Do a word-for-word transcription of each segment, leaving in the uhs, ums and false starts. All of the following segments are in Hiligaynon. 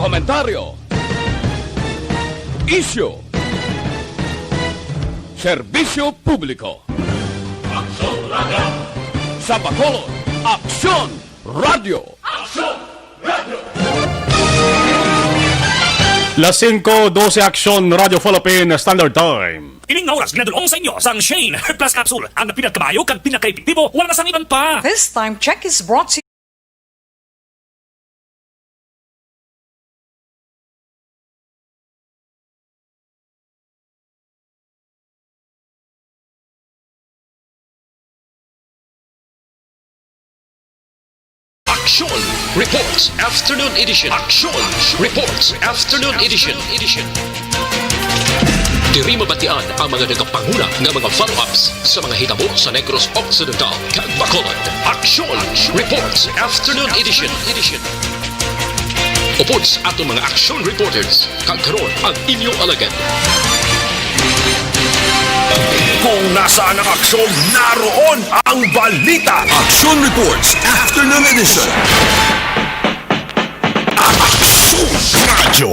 Komentaryo. Isyu. Serbisyo publiko. Aksyon Radio. Sa Bacolod, Aksyon Radio. Aksyon Radio. Las singko dose, Aksyon Radio Philippine Standard Time. Ining nga oras ginadul-ong sa inyo sang Shane Plus Capsule, ang pinakamayo kag pinakaepektibo, wala na sang iban pa. This time check is brought to Aksyon Reports Afternoon Edition. Aksyon Reports Afternoon Edition. Diri mabatian ang mga nagapanguna nga mga follow-ups sa mga hitabo sa Negros Occidental kag Bacolod. Aksyon Reports Afternoon Edition. Upod sa aton mga action reporters, kag karon ang inyo alagad. Kung nasaan ang aksyon, naroon ang balita. Action Reports Afternoon Edition. Aksyon Radyo.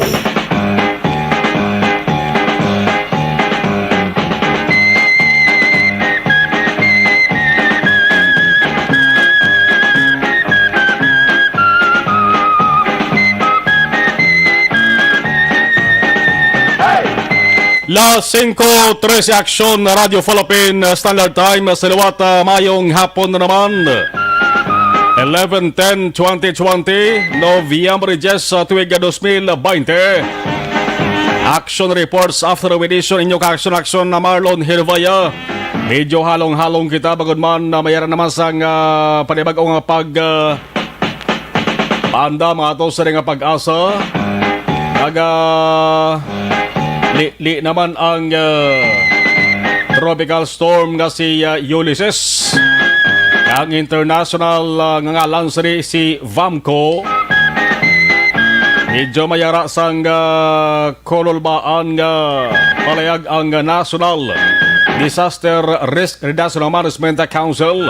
Las singko trese, Aksyon Radio Philippine Standard Time. Sa liwat, ah, mayong hapon na naman. Eleven ten twenty twenty, Nobyembre diyes, ah, tuig dos mil baynte. Action Reports Afternoon Edition, inyo ka-action, action na Marlon Hervaya. Medyo halong-halong kita, bangod man na mayara naman sang, ah, panibag-o nga pag, ah, paandam nga ato sa nga pag-asa. Naga li, li naman ang, ah, tropical storm nga si, ah, Ulysses. Ang international, ah, nga ngalan sini si Vamco. Medyo mayara sang, ah, Kololbaan nga palayag ang National Disaster Risk Reduction Management Council.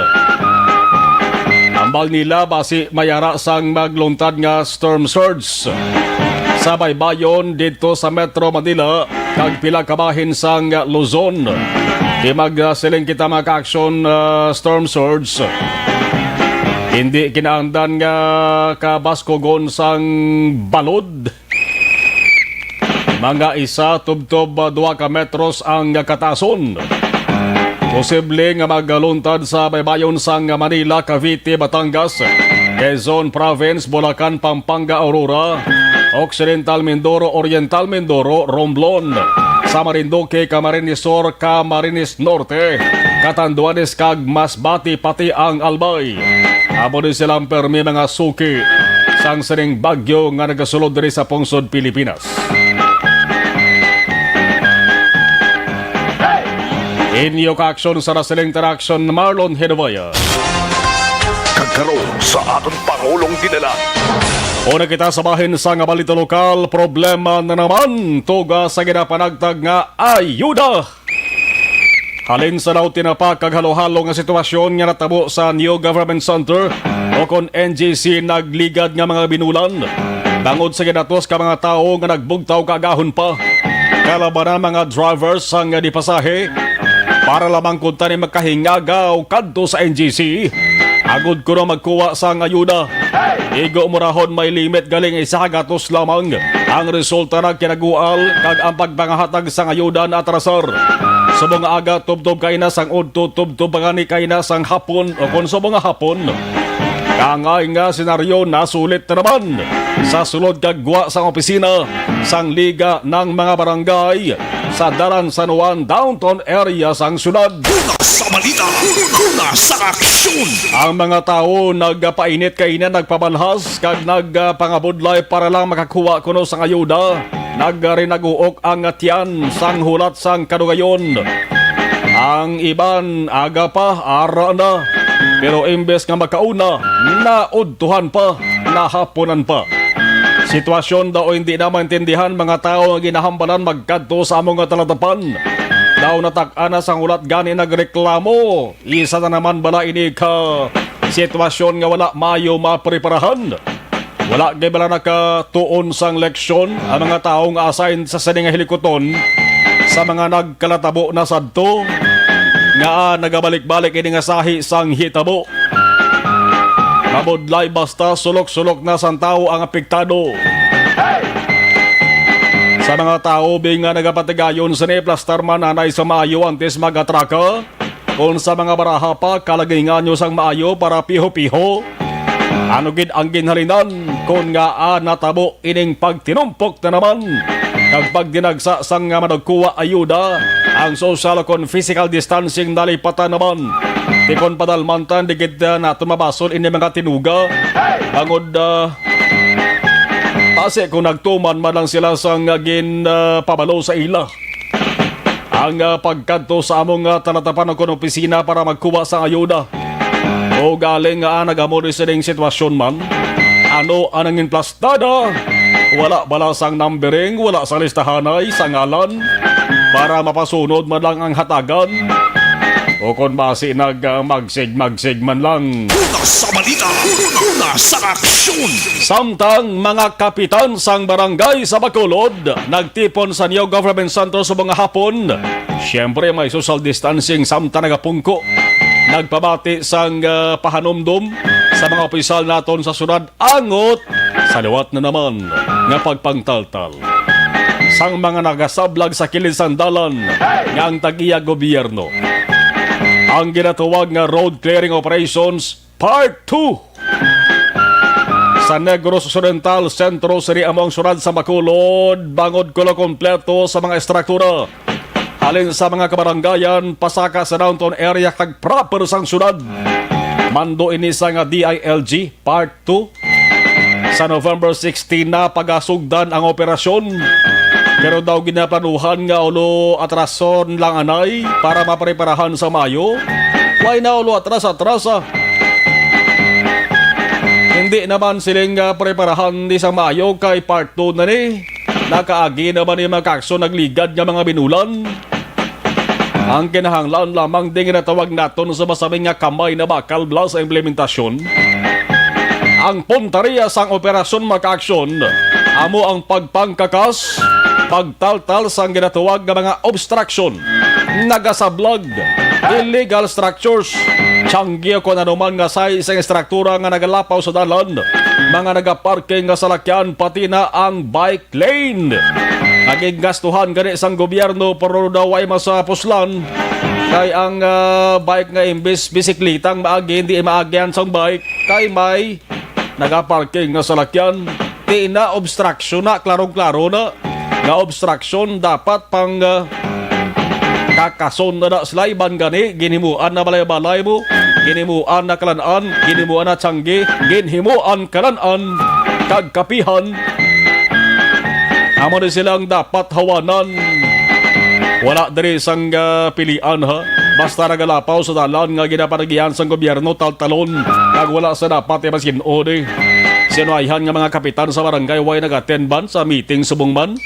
Ambal nila basi mayara sang magluntad nga storm surge sa baybayon didto sa Metro Manila kag pila ka bahin sang Luzon. Di magsiling kita, mga ka-action, ah, storm surge. Hindi kinaandan nga kabaskugon sang balod. Mga isa tubtob, ah, dua ka metros ang katason. Posible nga magluntad sa baybayon sang Manila, Cavite, Batangas, Quezon Province, Bulacan, Pampanga, Aurora, Occidental Mindoro, Oriental Mindoro, Romblon, sa Marinduque, Camarines Sur, Camarines Norte, Catanduanes kag Masbate, pati ang Albay. Amo ni silang permi mga suki sang sining bagyo nga nagasulod diri sa pungsod Pilipinas. Inyo ka-aksyon sa Wrestling Interaction, Marlon Hinuboya. Kag karon sa aton Pangulong Dinala. Una kita sa bahin sang balita lokal, problema na naman tuga sa ginapanagtag nga ayuda. Halin sa daw tinapa kag halo-halo nga sitwasyon nga natabo sa New Government Center o kon N G C, nagligad nga mga binulan bangod sa ginatos ka mga tawo nga nagbugtaw kaagahon pa. Kalabanan mga drivers sang di pasahe para lamang kuntani makahingagaw kadto sa N G C agod kuno magkuha sang ayuda. Igo mo rahon may limit galing isa ka gatos lamang. Ang resulta nagkinagual kag ang pagpangahatag sang ayuda naatrasar. Subong nga aga tubtob kaina sang udto, tubtob pa gani kaina sang hapon o kon subong nga hapon. Kaangay nga senaryo nasulit na naman sa sulod kag gwa sang opisina sang Liga ng mga Barangay sa Dalan San Juan, downtown area sang syudad. Una sa balita, una sa aksyon. Ang mga tawo nagpainit kaina, nagpabalhas kag nagpangabudlay para lang makakuha kuno sang ayuda. Nagarinaguok ang tiyan sang hulat sang kadugayon. Ang iban aga pa, ara na. Pero imbes nga makauna, naudtuhan pa, nahaponan pa. Sitwasyon daw hindi na maintindihan mga tawo nga ginahambalan magkadto sa amo nga talatapan. Daw natak-an na sang hulat gani nagreklamo. Isa na naman bala ini ka sitwasyon nga wala maayo mapreparahan? Wala gid bala nakatuon sang leksyon ang mga tawo nga assigned sa sini nga hilikuton sa mga nagkalatabo na sadto nga nagabalik-balik ini nga sahi sang hitabo. Mabudlay basta sulok-sulok na sang tawo ang apektado. Sa mga tawo bi nga nagapatigayon sini, plastar man anay sa maayo antes mag-atraka. Kon sa mga baraha pa, kalagingan nyo sang maayo para piho-piho. Ano gid ang ginhalinan kon ngaa natabo ining pagtinumpok na naman? Kag pagdinagsa sang nga manugkuha ayuda, ang social kon physical distancing nalipatan naman. Tikon padalmantan, di gid, ah, naton mabasol ini mga tinuga. Bangod, ah, basi kung nagtuman man lang sila sang, ah, gin, ah, pabalo sa ila. Ang, ah, pagkadto sa among, ah, talatapan kon opisina para magkuha sang ayuda. O galing nga nagamo ni sining sitwasyon man, ano ang nangin plastada? Wala bala sang numbering, wala sa listahanay, sa ngalan, para mapasunod man lang ang hatagan? O kon basi nag, ah, magsig-magsig man lang. Una sa balita, una sa aksyon. Samtang mga kapitan sang barangay sa Bacolod nagtipon sa New Government Center subong nga hapon, siyempre may social distancing samtang nagapungko. Nagpabati sang, ah, pahanumdom sa mga opisyal naton sa syudad angot sa liwat na naman nga pagpangtaltal sang mga nagasablag sa kilid sang dalan nga ang tag-iya gobyerno. Ang ginatawag nga road clearing operations Part two. Sa Negros Occidental, sentro sini amo ang syudad sa Bacolod, bangod kuno kompleto sa mga estruktura. Halin sa mga kabarangayan, pasaka sa downtown area kag proper sang syudad. Mando ini sa nga D I L G Part two. Sa November sixteen na pagasugdan ang operasyon. Pero daw ginaplanuhan nga ulo atrason lang anay para mapreparahan sa Mayo. Why na ulo atras-atrasa? Hindi naman siling, ah, preparahan di sa Mayo kay part two na ni. Nakaagi naman ni mga kakso nagligad nga mga binulan. Ang kinahanglan lamang din ginatawag naton sa masami nga kamay na bakal bala sa implementasyon. Ang puntaria sang operasyon makaaksyon amo ang pagpangkakas, pagtaltal sang ginatawag nga mga obstruction, nagasablag, illegal structures, tiyanggi o kon anuman nga size sang estruktura nga nagalapaw sa dalan, mga nagaparking nga salakyan, pati na ang bike lane. Naging gastuhan gani sang gobyerno, pero daw ay masapuslan. Kay ang, ah, bike nga imbis bisiklita ang maagi, hindi maagihan sang bike. Kay may nagaparking nga salakyan. Di na obstruction na, klarong-klaro na. Nga obstruction dapat pang, ah, kakason na na sila. Iban gani, ginhimuan na balay-balay mo, ginhimuan na kalan-an, ginhimuan na tiyanggi, ginhimuan kalan-an, kag kapihan. Amo ni sila ang dapat hawanan. Wala diri sang, ah, pilian, ha. Basta nagalapaw sa dalan nga ginapanagihan sang gobyerno, taltalon. Kag wala sa dapat, eh, masin-o, di. Sinwayhan nga mga kapitan sa barangay, way nag-attend man sa meeting subong man.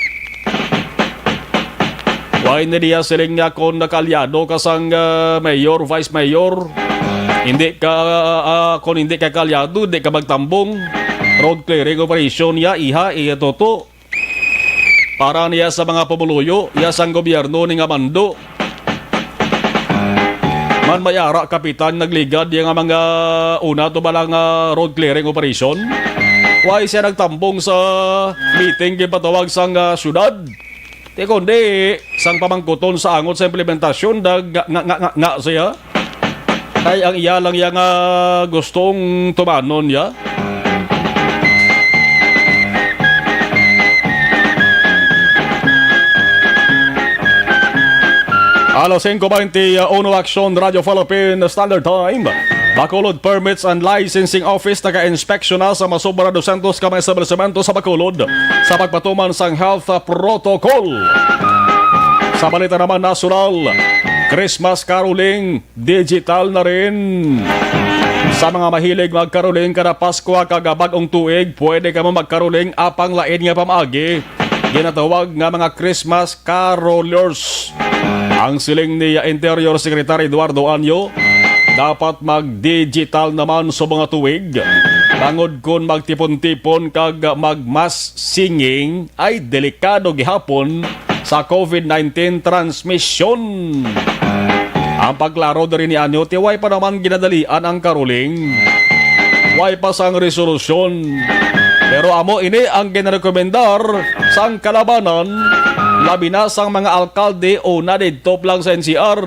Why ni diya siling nga kon nakaalyado ka sang, ah, mayor, vice mayor, hindi ka, ah, kon hindi ka kaalyado, di ka magtambong. Road clearing operation ya, iha, iya toto. Para niya sa mga pumuluyo, ya sang gobyerno ni nga mando. Man may ara kapitan nagligad ya nga mga una to bala nga road clearing operation. Why siya nagtambong sa meeting ginpatawag sang, ah, syudad? Di kundi sang pamangkuton sa angot sa implementasyon, dag-, nga, nga, nga, nga siya. Kay ang iya lang iya nga gustong tumanon ya. Alas singko bente uno, Aksyon Radio Philippine Standard Time. Bacolod Permits and Licensing Office naka-inspeksyon na sa masobra dosyentos ka mga establisemento sa Bacolod sa pagpatuman sang health protocol. Sa balita naman nasyonal, Christmas caroling digital na rin. Sa mga mahilig magkaroling kada Paskwa kag bag-ong tuig, pwede kamo magkaroling apang lain nga pamaagi, ginatawag nga mga Christmas carolers. Ang siling ni Interior Secretary Eduardo Anyo, dapat mag-digital naman sa mga tuig. Tungod kon magtipon-tipon kag mag-mass singing ay delikado gihapon sa covid nineteen transmission. Ang pagklaro diri ni anyo, ti way pa naman ginadalian ang caroling. Way pa sang resolusyon. Pero amo ini ang ginarekomendar sang kalabanan, labi na sang mga alkalde una didto pa lang sa N C R.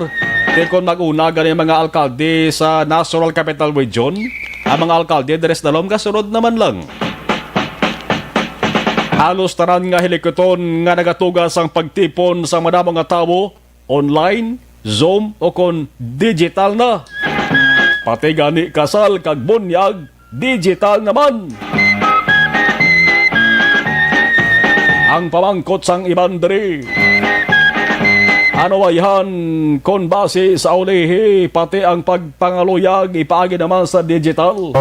Ti kon mag-una gani ang mga alkalde sa National Capital Region, ang mga alkalde diri sa dalom kasunod naman lang. Halos tanan nga hilikuton nga nagatuga sang pagtipon sang madamo nga tawo, online, Zoom, o kon digital na. Pati gani kasal kag bunyag, digital naman. Ang pamangkot sang iban diri, ano ayhan kon basi sa ulihi, pati ang pagpangaluyag ipaagi naman sa digital?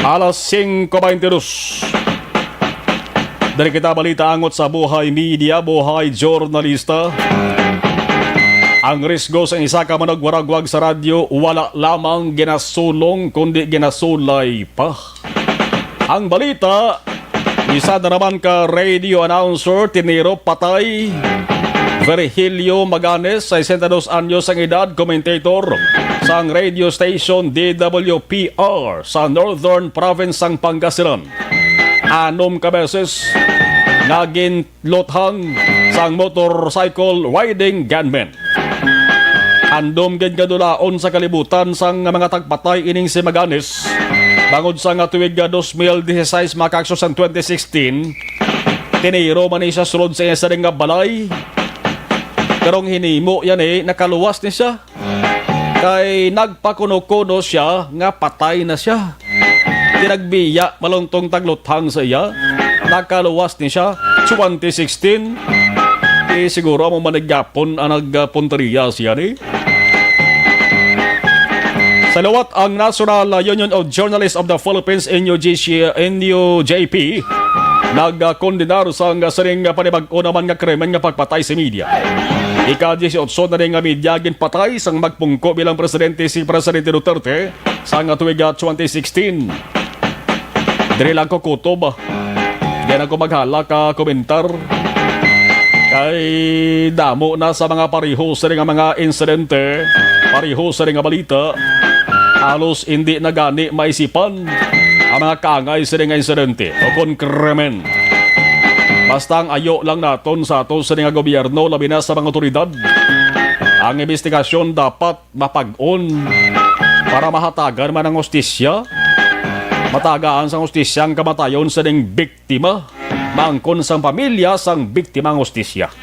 Alas singko baynte dos. Diri kita balita angot sa Buhay Media, Buhay Jornalista. Ang risgo sa isa ka manugwaragwag sa radyo wala lamang ginasulong kundi ginasulay pa. Ang balita, isa na naman ka radio announcer, tiniro patay. Virgilio Maganes, sesenta dos anyos ang edad, commentator sang radio station D W P R sa Northern Province sang Pangasinan. Anom ka beses nga ginluthang sang motorcycle riding gunmen. Handom gid nga dulaon sa kalibutan sang mga tagpatay ining si Maganes. Bangod sa nga tuig nga dos mil dieciséis, makakso sang twenty sixteen, tiniro man ni siya sulod sa iya siling nga balay. Pero ang hinimo yan eh, nakaluwas ni siya. Kay nagpakuno-kuno siya nga patay na siya. Tinagbiya malungtong tagluthang sa iya. Nakaluwas ni siya. Twenty sixteen, eh, siguro amo man gihapon ang nagpunteriya siya ni. Sa liwat, ang National Union of Journalists of the Philippines, N U J C, N U J P, nagkondenar sang sining panibag-o naman nga krimen nga pagpatay sa media. Ika-dieciocho na ni nga media ginpatay sang magpungko bilang presidente si Presidente Duterte sang tuig twenty sixteen. Diri lang ko kutob. Di na ko maghala ka komentar. Kay damo na sa mga pareho sini nga mga insidente, pareho sini nga balita. Halos hindi na gani maisipan ang mga kaangay sini nga insidente o kon krimen. Basta ang ayo lang naton sa ato sini nga gobyerno, labi na sa mga otoridad, ang investigasyon dapat mapag-on para mahatagan man ang hustisya. Matagaan sang hustisya ang kamatayon sa ning biktima, maangkon sang pamilya sang biktima ang hustisya.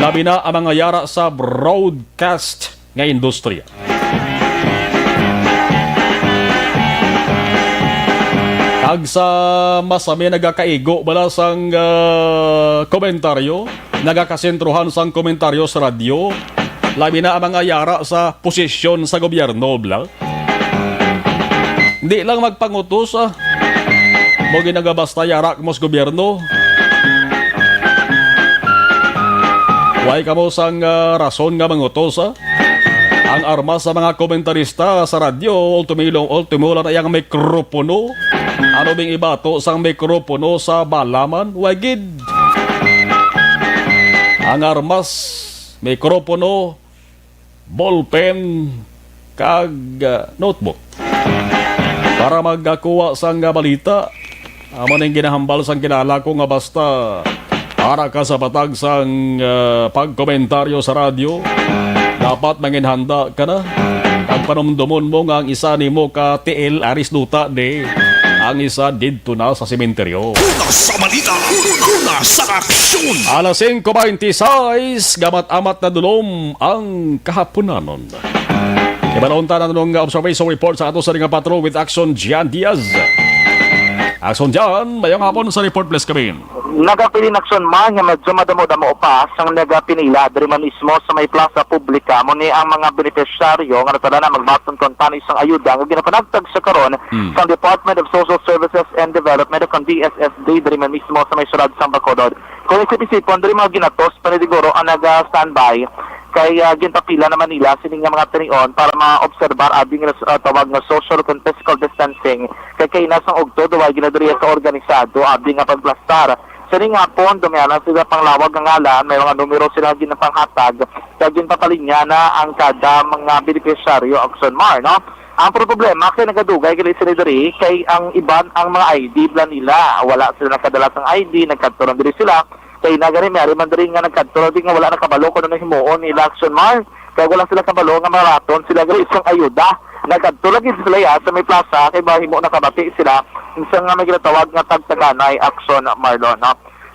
Labi na ang mga yara sa broadcast nga industriya. Kag sa masami nagakaigo bala sang, ah, komentaryo, nagakasentruhan sang komentaryo sa radyo, labi na ang mga yara sa posisyon sa gobyerno, bla. Di lang magpangutos, ah. Mo ginagabasta yara mo sa gobyerno. Way kamo sang, ah, rason nga mangutos, ah. Ang armas sa mga komentarista sa radyo, ultimo, ultimo lang na iyang mikropono. Ano bing ibato sang mikropono sa balaman? Way gid. Ang armas, mikropono, ballpen, kag, ah, notebook. Para magkakuha sang, ah, balita, amo ning ginahambal sang kilala ko nga basta para ka sa patag sang, ah, pagkomentaryo sa radyo, dapat manginhanda ka na. Kag panumdomon mo nga ang isa nimo ka tiil ari sa duta, di ang isa didto na sa sementeryo. Una sa balita, una sa aksyon. Alas singko baynte sais, gamat-amat na dulom ang kahaponanon. Ibalon ta na nung observation report sa ato sa nga patrol with Action Jan Diaz. Action Jan, mayong hapon sa report, please, kami. Nagapilin aksyon man nga medyo madamo-damo pa sang nagapinila diri man mismo sa may plaza publika. Amo ni ang mga benepisyaryo nga natala na magbaton kon tani sang ayuda nga ginapanagtag sa karon Hmm. sang Department of Social Services and Development o kon D S S D diri man mismo sa may syudad sang Bacolod. Kung isip-isipon, diri mga ginatos pa ni siguro ang naga-standby. kay, ah, ginpapila naman nila sini nga mga tinion para maobserbar abi nga, ah, tawag nga social kag physical distancing, kay kaina sang ugto daw ay ginadiriya sa organisado abi nga pagplastar. Sini nga hapon, dumiana sila panglawag nga ngalan, may mga numero sila ginapanghatag, kag ginpapalinya na ang kada mga benepisyaryo, Action Mar, no? Ang problema kay nagadugay gali sila diri kay ang iban ang mga I D bala nila. Wala sila nakadala sang I D, nagkadto lang diri sila. Kay na gani, may ari man diri nga nagkadto lang diri nga wala nakabalo kung ano himuon nila, Action Mar. Kay wala sila kabalo nga maraton sila gali sang ayuda. Nagkadto lagi sila ya sa may plaza kay mahimo nakabati sila sa nga may ginatawag nga tagtaganay, Action Marlon, no?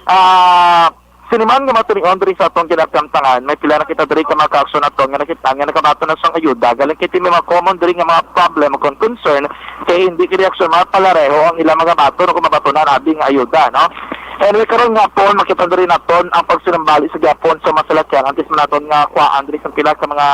Ah, sini man nga mga tinion diri sa aton ginakamtangan, may pila na kita diri ka mga ka-action aton nga nakita nga nakabaton na sang ayuda. Galing kay may mga common diri nga mga problem kung concern kay hindi kini, Action Mar, palareho ang ilang mga baton o kung mabatonan abi nga ayuda, no? Anyway, karon nga hapon, makita diri naton ang pagsinumbali sa gihapon sa mga salakyan. Antes man naton nga kuhaan diri sa pila ka mga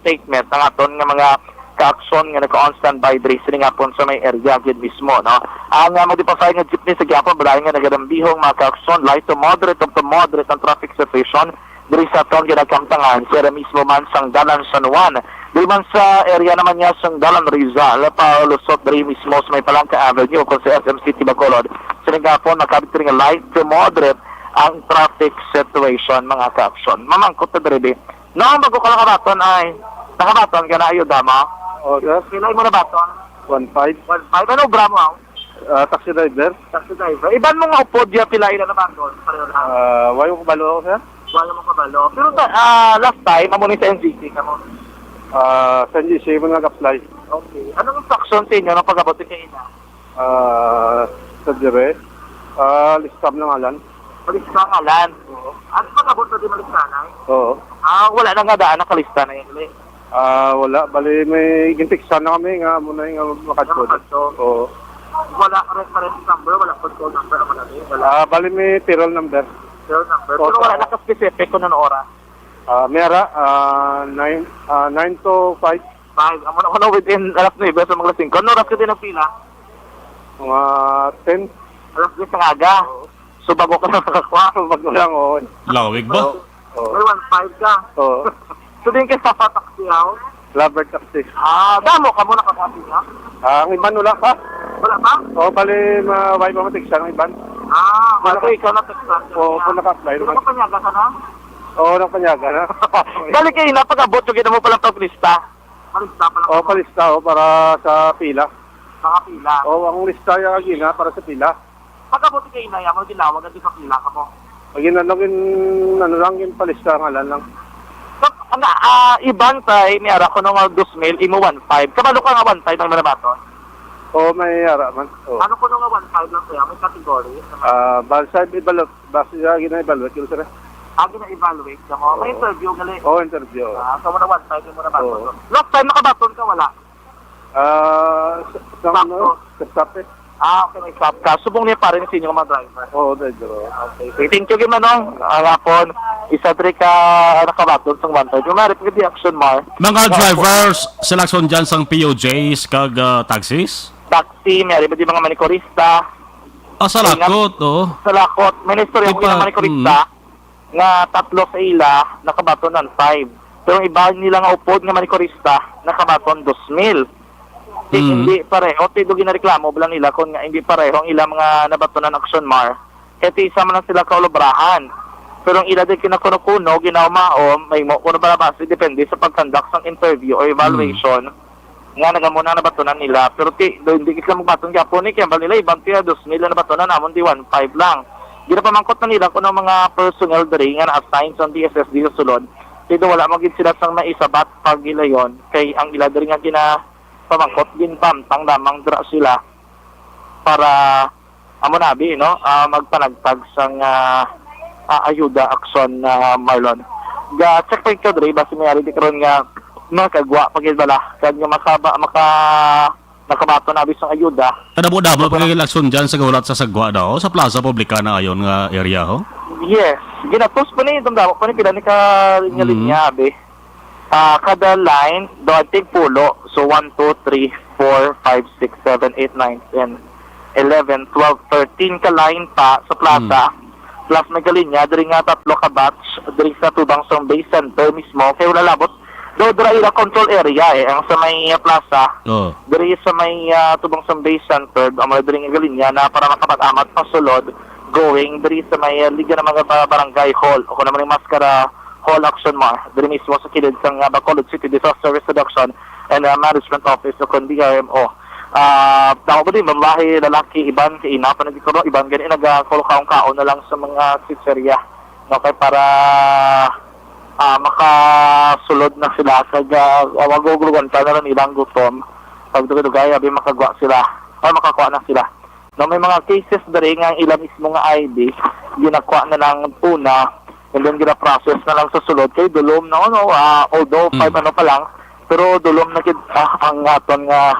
statement ang aton nga mga ka-action nga naka-on standby diri sini nga hapon sa may area gid mismo, no? Ang, ah, modify nga jeepney sa gihapon, balayan nga nagadambihong mga ka-action, light to moderate, to moderate ang traffic situation diri sa aton ginakamtangan, sa area mismo man sang Dalan San Juan. Diri man sa area naman niya sang Dalan Rizal, palusot diri mismo sa may Palangka Avenue, kung sa S M City Bacolod. Sini nga hapon, makabit diri nga light to moderate ang traffic situation, mga ka-action. Mamangkot na diri, di. No, ang bago ka nakabaton ay, nakabaton ka na, ayuda mo? Oh, sir. Pila mo nabaton? One five. One five. Ano obra mo, ah? Ah, taxi driver. Taxi driver. Iban mo nga upod diya, pila ila nabaton? Pareho lang. Ah, wala ko kabalo, sir. Wala mo kabalo. Pero ta-, ah, last time, amo ni sa N G C ka mo? Ah, sa N G C mo nag-apply. Okay. Anong instruction sa inyo nung pag-abot sa ina? Ah, sa dire, ah, lista mo ng ngalan. Malista ang ngalan. Oo. Ano pag-abot na di malista na eh? Oo. Ah, wala na nga daan, nakalista na yun, eh. Ah, wala. Bali, may gintiksan na kami nga muna yung makadto. Makadto. Oo. Wala reference number, wala control number, ang malaki. Wala. Ah, bali, may payroll number. Serial number. Pero Oo. wala naka-specific kung anong oras. Ah, may ara, ah, nine, ah, nine to five. Five. Amo na kuno within alas nuebe sa mga alas singko. Ano oras ka din ang pila? Mga ten. Alas diyes ng aga. Oo. So, bago ka na nakakuha. Bago lang, oo. Lawig ba? Oo. Oo. May one five ka. Oo. So, din ka sa taxi, ah? Lover taxi. Ah, damo ka mo nakakasi na? Ah, ang iban wala pa. Wala pa? Oo, bali, ma-, may pa matigsa ang iban. Ah, Wala bali pa. ikaw na text. Oo, kung naka-apply Pero naman. kapanyaga ka na? Oo, nakapanyaga na. Bali kayo na, pag-abot yung ginawa mo palang paglista. Palista pala. Oo, palista, oh, para sa pila. Sa pila. Oo, ang lista yung gina para sa pila. Pag-abot kayo na yan, mo ginawag at ipakila ka mo. Pag yun, ano, gin-, ano lang, yung palista, ngalan lang. So, ang, ah, iban tay, may ara ko nung, ah, dos mil, imo one five. Kabalo ka nga one five ang manabaton? Oo, may ara man. Oo. Ano ko nung one five lang kaya? May category? Ah, basta evaluate, basta siya gina-evaluate yun, sir. Ah, gina-evaluate ka mo? May Oo. interview gali? Oo, interview. Ah, so muna one five yung muna baton. Oo. Last time nakabaton ka, wala? Ah, sa, sa Sakto. ano, sa stop eh. Ah, okay, may stop ka. Subong niya pa rin sa inyo mga driver. Oo, driver. Okay. Sige, thank you, Gim, ano? Ang hapon, isa diri ka nakabaton sa one five. Yung merit with the action, Mar. Mga Wow. drivers, selection dyan sang P O Js kag, ah, taxis? Taxi, may alam di mga manikurista. Ah, sa Kaya nga, lakot, oo. Sa lakot. May istorya Di ko pa, yung manikurista mm. nga tatlo sa ila nakabaton ng five. Pero ang iba nila nga upod nga manikurista nakabaton dos mil. Di, Mm. hindi pareho. Ti, do ginareklamo bala nila kung nga hindi pareho ang ilang mga nabatonan action, Mar. Kaya ti, isa man lang sila kaulabrahan. Pero ang ila di kinakuno-kuno, ginaumaom, may mo, kuno ba base, depende sa pagkandak sang interview or evaluation. nga nagamuna nabatonan nila. Pero ti, do, hindi sila magbaton gyapon ni, kaya bal nila, iban tiya, dos mil na nabatonan, namon di one five lang. Ginapamangkot na nila kung ang mga personnel diri nga na-assign sa D S S D sa sulod, ti do wala man gid sila sang maisabat pag gilayon, kay ang ila diri nga ginapamangkot, ginbantang lamang dira sila para amo na abi, no? Ah, magpanagtag sang, ah, ah, ayuda, action, ah, Marlon. Ga-check pa ikaw diri, basi may ari di karon nga makagwa pa gid bala, kag nga makaba-, maka-, nakabaton na abi sang ayuda. Kadamo-damo Sobra. pa gid action dyan sa gahulat sa sagwa daw, sa Plaza Publicana ayon nga area, ho? Yes. Ginatos pa ni, itong damo pa ni, pila ni ka linya-linya, Mm. abi. Ah, kada line, do ang tigpulo. So, one, two, three, four, five, six, seven, eight, nine, ten, eleven, twelve, thirteen ka line pa sa plaza. Hmm. Plus may kalinya diri nga tatlo ka batch diri sa tubang sa Bay Center mismo, kay wala labot. Do dira ila control area, eh, ang sa may, ah, plaza. Oh. Diri sa may, ah, tubang sa Bay Center, amo diri nga galinya na para makapag-amat pa sulod, going diri sa may, ah, Liga ng mga Ba-, Barangay Hall, o kung naman yung Mascara Hall, Action Mar, diri mismo sa kilid sang, ah, Bacolod City Disaster Risk Reduction and, ah, Management Office, o kung D R M O. Ah, tao ba din, babae, lalaki, iban kay ina pa nagtuturo, iban gani nagakaon-kaon na lang sa mga chicherya, no, kay para, ah, makasulod na sila kag, ah, magugulugan pa na lang ilang gutom. Pag dugay-dugay, abi makagwa sila, o makakuha na sila. No, may mga cases diri nga ang ila mismo nga I D, ginakuha na lang una, and then gina-process na lang sa sulod kay dulom na, ano, ah, although Mm. five ano pa lang, pero dulom na gid, ah, ang aton nga,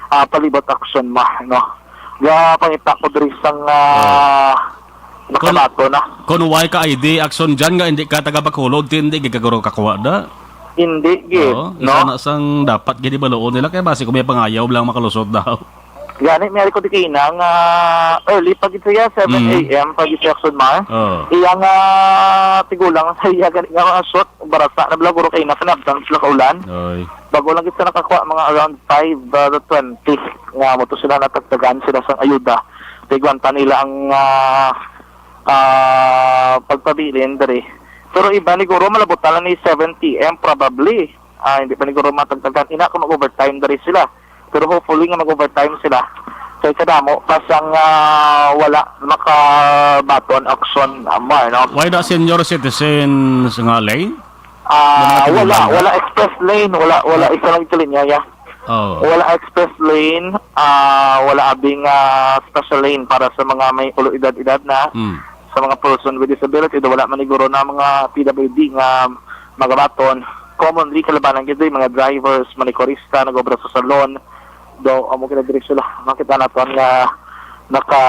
ah, palibot, Action Mar, no. Ga pangita ko diri sang, ah, Kon, nakabato na. Kon wala ka I D, Action, dyan nga hindi ka taga Bacolod, hindi gid ka guro kakuha da. Hindi gid, Oo, no? Isa na sang dapat gid ibaluon nila kay basi kung may pangayaw lang makalusot daw. Gani, may ko di kaina nga early pa gid siya, seven Mm. A M pa gid siya, Action Mar. Oo. Iya nga tigulang sa iya gani nga mga short, barasa na bala guro kay na kanabtan sila kaulan. Oy. Bago lang gid sa nakakuha, mga around five, uh, to twenty nga mo to sila natagtagan sila sang ayuda. Tiguan pa nila ang, ah, ah, pagpabilin diri. Pero iba ni guro malabutan lang ni seven P M probably. Ah, hindi pa ni guro matagtagan. Ina kung mag-overtime diri sila. Pero hopefully nga mag-overtime sila. Kay kadamo pa sang, ah, wala makabaton, Action Mar, no? Why the senior citizens nga lane? Ah, Wala tinumbalan? Wala express lane, wala, wala Ah. isa lang ito linya, yeah. Oh. Wala express lane, ah, wala abing, ah, special lane para sa mga may ulo edad-edad na, Mm. sa mga person with disability, do wala man ni guro na mga P W D nga magabaton. Commonly, kalabanan gid, eh, mga drivers, manikurista, nag-obra sa salon, do amo gid diri sila. Makita naton nga naka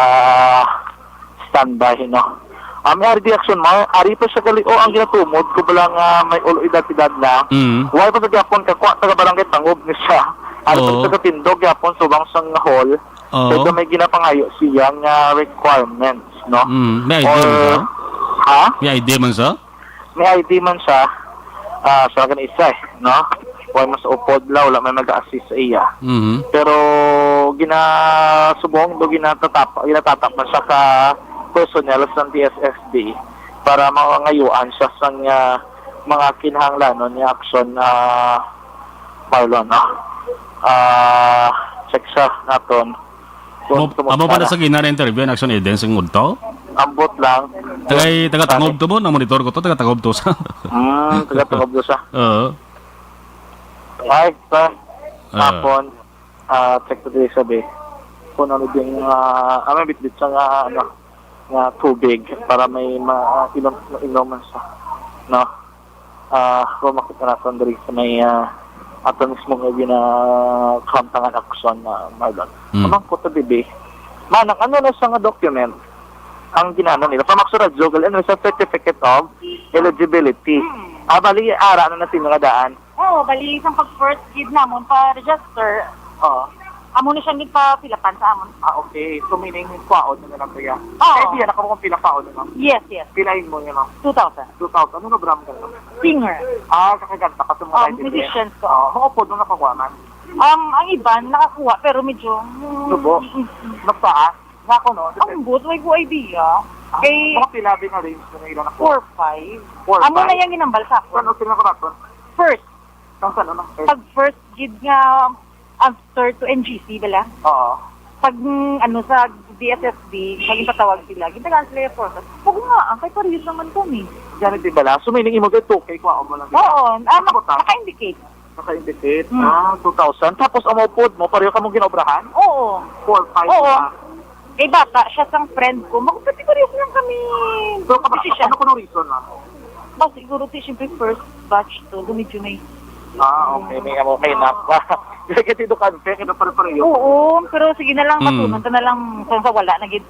standby, no? Ah, may ari di, Action Mar, ari pa siya gali, oh, ang ginatumod ko bala nga may ulo edad-edad na. Mm. Wala pa sa gyapon ka, kwa, taga Barangay Tangob ni siya. Ari pa Oo. Sa tindog gyapon, subang sang hall. Oo. Pero may ginapangayo siya nga requirements, no? Mm, may I D Or, man siya? Ha? May I D man siya? May I D man siya, ah, sa gani isa, eh, no? Wala mas upod la, wala may mag-assist sa iya. Mhm. Pero ginasubong do ginatatap, ginatatap man siya ka personnel sa D S S D para mangayuan siya sang, ah, mga kinahanglanon nga aksyon, ah, Marlon, no? Ah, check siya naton. Amo, amo ba na sa gina interview ang Action Eden sing udto? Ambot lang. Tagay, taga Tangob to mo, na monitor ko to, taga Tangob to sa. Hmm, taga Tangob to sa. Oo. Ay, pa. Ah. Hapon, ah, check to diri sabi. Kung ano din, ah, ah, may bitbit sa nga, ano, nga tubig para may ma-, ah, inom, inom man siya. No? Ah, kung makita naton diri sa may, ah, ato mismo nga gina-, kahamtangan aksyon na, Marlon. Mm. Amang ko to, bibi. Manang, ano na sa nga document ang ginano nila? Pamakso Radyo, gali, ano sa certificate of eligibility? Mm. Ah, bali, ara na natin nga daan. Oo, bali, isang pag first gid namon pa register. Oo. Amo na siyang ginpapilapan sa amon. Ah, okay. So, meaning, kwaon na lang, kuya. Oo. Kaya diyan, ako kung pila kwaon na lang. Yes, yes. Pilahin mo yun, no? Two thousand. Two thousand. Ano nga brand ka, no? Singer. Ah, kakaganda ka sa mga Oh, kaibigan. Musicians ko. Oo, mga pod mo nakakuha man. Um, ang iban, nakakuha, pero medyo, mm, Subo? Mm, mm. Nagpaa? Nga ako, no? Ang bot, may ko idea. Ah, Kay mga pila din nga range na ilang ako? Four five. Four, Amo na five? Yung ginambal sa ako. Saan, sino ka ba to? First. Saan, saan, ano? First. Pag first gid nga after to N G C, bala? Oo. Pag, mm, ano, sa D S S D, pag ipatawag sila, gintagaan sila yung forecast. Huwag nga, ang kay parehas naman kami. Ganit, di bala? So, meaning, imo kay two K, kuha mo lang, di ba? Oo, ah, Ano ba ta? Naka-indicate. Naka-indicate? Hmm. Ah, two thousand. Tapos, ang upod mo, pareho ka mong ginaobrahan? Oo. Four, five Oo. na. Kay bata, siya sang friend ko. Magpati pareho lang kami. So, kapag, Kasi siya, ano ko nung reason, ma'am? Ba, siguro, ti, siyempre, first batch to. Medyo may Ah, okay. May amo kay nap. Kasi do kanpe, kaya pare-pareho. Oo, pero sige na lang, Hmm. matunon ta na lang kung sa wala na gid.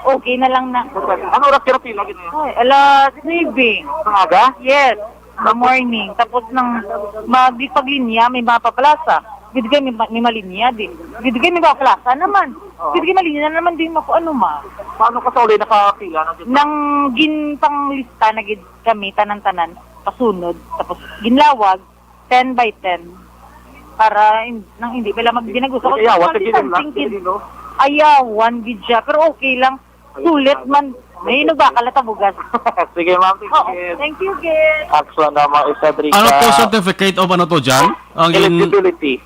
Okay na lang na. Ano oras ka napila gid na? Ay, alas nuebe. Sa aga? Yes, sa morning. Tapos nang magpaglinya, may mga papalasa. Bidgay may, may malinya din. Bidgay may papalasa naman. Oo. Sige, mali na naman din ako, ano, ma? Paano ka sa uli nakapila na dito? Nang ginpanglista na gid kami, tanan-tanan, pasunod, tapos ginlawag, ten by ten. Para in-, nang hindi pala magdinag-usap. Ayawan, Kasi sige lang, something sige, kid-, no? Ayawan, gid siya. Pero okay lang. Sulit man. May inubakal at tabugas. Sige, ma'am. Sige. Oo. Thank you, Gid. Action na, mga isa, Drika. Ano to, certificate of ano to, Jan? Ang in- Eligibility.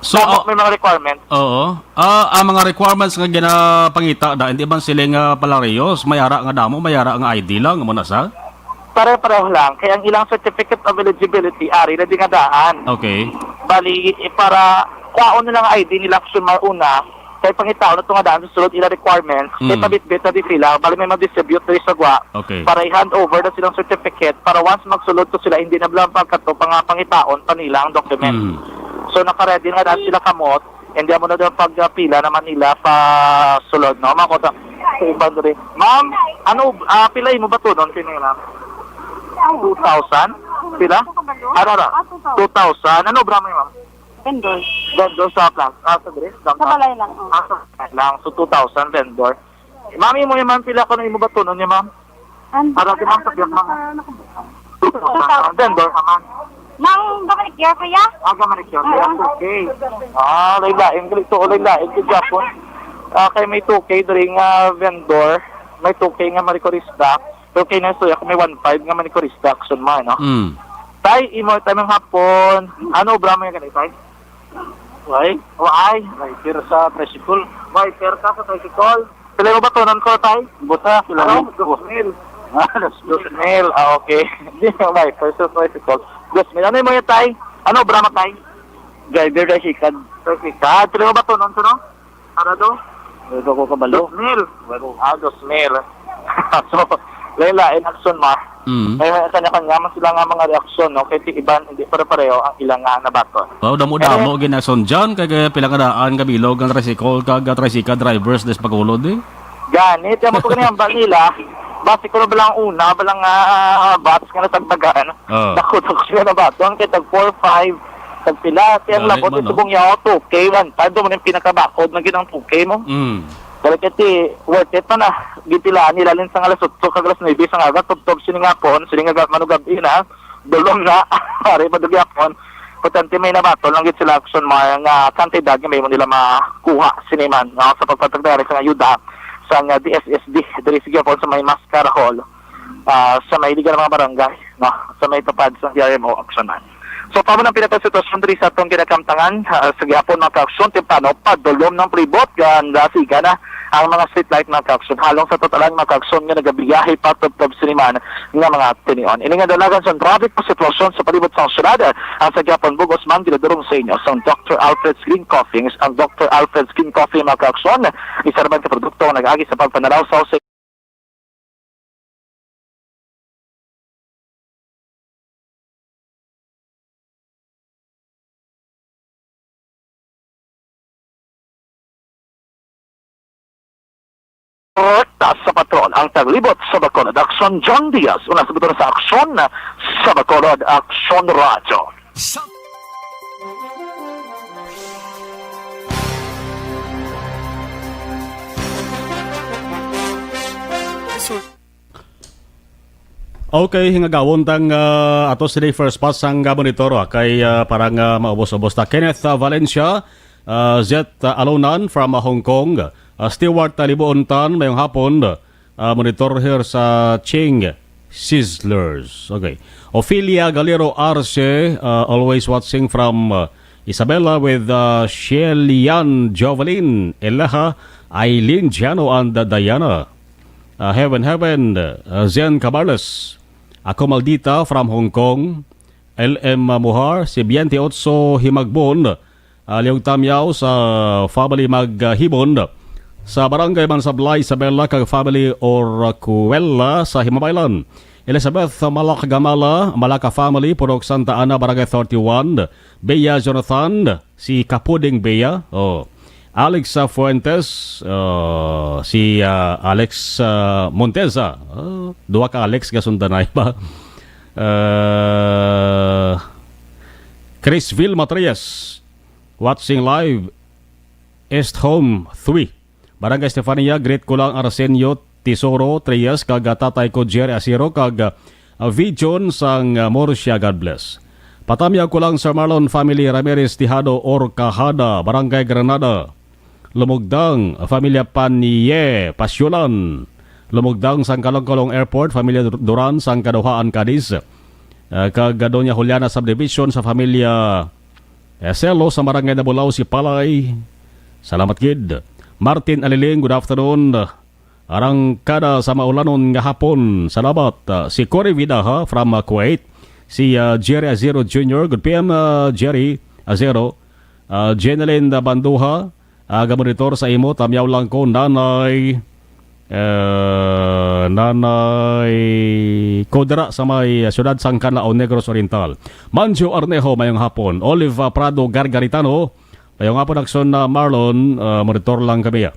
So, Tama, uh, may mga requirements. Oo. Ah, ang mga requirements nga ginapangita na, hindi man sila nga palariyos, may ara nga damo, may ara nga I D lang, amo na sa? Pare-pareho lang. Kaya ang ilang certificate of eligibility, ari na di nga daan. Okay. Bali, eh, para kwaon nila ang I D nila, action mar una, kay pangitaon na to nga daan sa sulod ila requirements, Mm. kay pabitbit na di sila, bali may mag-distribute diri sa gwa, Okay. para i-hand over na silang certificate, para once magsulod to sila, hindi na lang pagkato pa nga pangitaon pa nila ang document. Mm. So, naka-ready nga daan sila kamot, hindi mo na daw pagpila naman nila pa sulod, no? Mako sa, sa ibang diri. Ma'am, ano, ah, pila imo batunon, pila, ma'am? Two thousand? Pila? Ano na? Ah, two thousand. Two thousand. Ano obra mo, ma'am? Vendor. Vendor sa plant. Ah, sa diri? Sa balay lang, oh. Ah, sa balay lang. So, two thousand vendor. Ma'am, imo, ma'am, pila ko na imo batunon niya, ma'am? Ano? Para di, ma'am, sa biyak, ma'am. Two thousand. Vendor ka, ma'am. Nang gamanicure, kuya? Ah, gamanicure. Oo. Kaya two K. Ah, lain-lain. Ganito, lain-lain. Good job po. Ah, kay may two K diri nga vendor. May two K nga manicurista. Pero kay na, so, ako may one five nga manicurista, action mo, no? Mm. Tay, imo, tamang hapon. Ano obra mo yung ganito, tay? Why? Why? Driver sa tricycle. Driver ka sa tricycle? Pila mo batunon ko, tay? Buta, pila Ano? mo? Dos mil. Ah, dos mil. Dos mil. Ah, okay. Hindi, driver sa tricycle. Dos mil. Ano yung mga, tay? Ano obra mo, tay? Driver sa sikad. Sa sikad. Pila mo batunon ko, no? Para do? Wala ko kabalo. Dos mil. Wala ko. Ah, dos mil. So, lain-lain action, ma. Mm. May, may kanya-kanya man sila nga mga reaksyon, no? Kay ti iban, hindi pare-pareho ang ilang nga nabaton. Wow, damo-damo Eh, ginason dyan. Kay, kay pila ka daan ka bilog ang tricycle, kag, ah, tricycle drivers des pagulod, eh. Gani, tiyan mo to ganyan, ba nila? Basi ko na balang una, balang, ah, batch nga natagdagan. Oo. Dako-dako sila nabaton, kay tag four, five, tag pila. Kay ang Gani labot man, ito no? Bong yaw, two K, one five, doon mo na yung pinakabakod na ginang two K mo. Mm. Balik iti, worth it pa na. Gitilaan nila lin sa alas otso kag alas nuebe sa nga aga, tubtob sini nga pon, sini nga ga-, manugab-i na, dulom na, pare, madugyapon. Importante may nabaton lang gid sila action, mga nga kantidad nga may mo nila makuha sini man, no? Sa pagpatagdari sa ayuda sa nga D S S D, diri sa gyapon sa may Mascara Hall, ah, sa may liga ng mga barangay, no? Sa may tapad sa D R M O action man. So, pamo ang pinatay sitwasyon diri sa atong ginakamtangan, ah, sa gihapon, mga ka-aksyon, temprano, padulom ng palibot, ganda, siga na ang mga street light, mga ka-aksyon. Halong sa totalan, mga ka-aksyon, nga nagabiyahe pa tubtob sini man nga mga tinion. Ini nga dalagan sa traffic pa sitwasyon sa palibot sa syudad, ang sa gihapon bugos man ginadurong sa inyo sang Doctor Alfred's Green Coffee. Ang Doctor Alfred's Green Coffee, mga ka-aksyon, isa naman ka produkto nga nag-agi sa pagpanalaw sa Taas sa patrol ang taglibot sa Bacolod Aksyon, John Diaz. Una sa buto sa Aksyon, sa Bacolod Aksyon Radyo. Sa Okay, hingagawon tang, ah, ato sini first pass sang, ah, monitor, ah, kay, ah, parang, ah, maubos-ubos ta. Kenneth, ah, Valencia, ah, Zet, ah, Alonan from, ah, Hong Kong. Ah, Stewart, ah, Libuon Tan, mayong hapon. Ah, monitor here sa Ching Sizzlers. Okay. Ophelia Galero Arce, ah, always watching from, ah, Isabela with, ah, Shelian Jovelyn Eleha, Eileen Jano, and, ah, Diana. Ah, Heaven, Heaven, ah, Zen Cabarles. Ako Maldita from Hong Kong. L M Muhar, si Biente Otso Himagbon, ah, Liog Tamyaw sa family Maghibon. Sa Barangay Mansablay, Isabela kag family Orcuela sa Himabaylan. Elizabeth Malak Gamala, Malaka family, Purok Santa Ana, Barangay thirty-one. Bea Jonathan, si Kapuding Bea, oh. Alex, ah, Fuentes, oh, si, ah, Alex, ah, Monteza. Oh, duha ka Alex gasundanay ba? Ah, Chrisville Matrias, watching live. East Home three. Barangay Estefania, greet ko lang Arsenio Tesoro Trias kag, ah, tatay ko Jerry Asiro kag, ah, Vision sang, ah, Murcia. God bless. Patamyaw ko lang Sir Marlon family Ramirez Tejado Orcajada, Barangay Granada. Lumugdang, Familia Panie, Pasyolan. Lumugdang sang Caloocan Airport, Familia Dur-, Duran sang Kaduhaan, Cadiz. Ah, kag Doña Juliana Subdivision sa Familia, eh, Selo sa Barangay Nabulaw, Sipalay. Salamat gid. Martin Aliling, good afternoon. Arangkada sa maulanon nga hapon. Salamat. Ah, si Cory Vidaha from, ah, Kuwait. Si, ah, Jerry Azero Junior. Good P M, ah, Jerry Azero. Ah, Jeneline Banduha, ah, gamonitor sa imo. Tamyaw lang ko, Nanay, eh, Nanay Kodra sa may, ah, siyudad sang Canlaon, Negros Oriental. Manjo Arnejo, mayong hapon. Olive, ah, Prado Gargaritano, mayong hapon, Akson, ah, Marlon, ah, monitor lang kami, ah.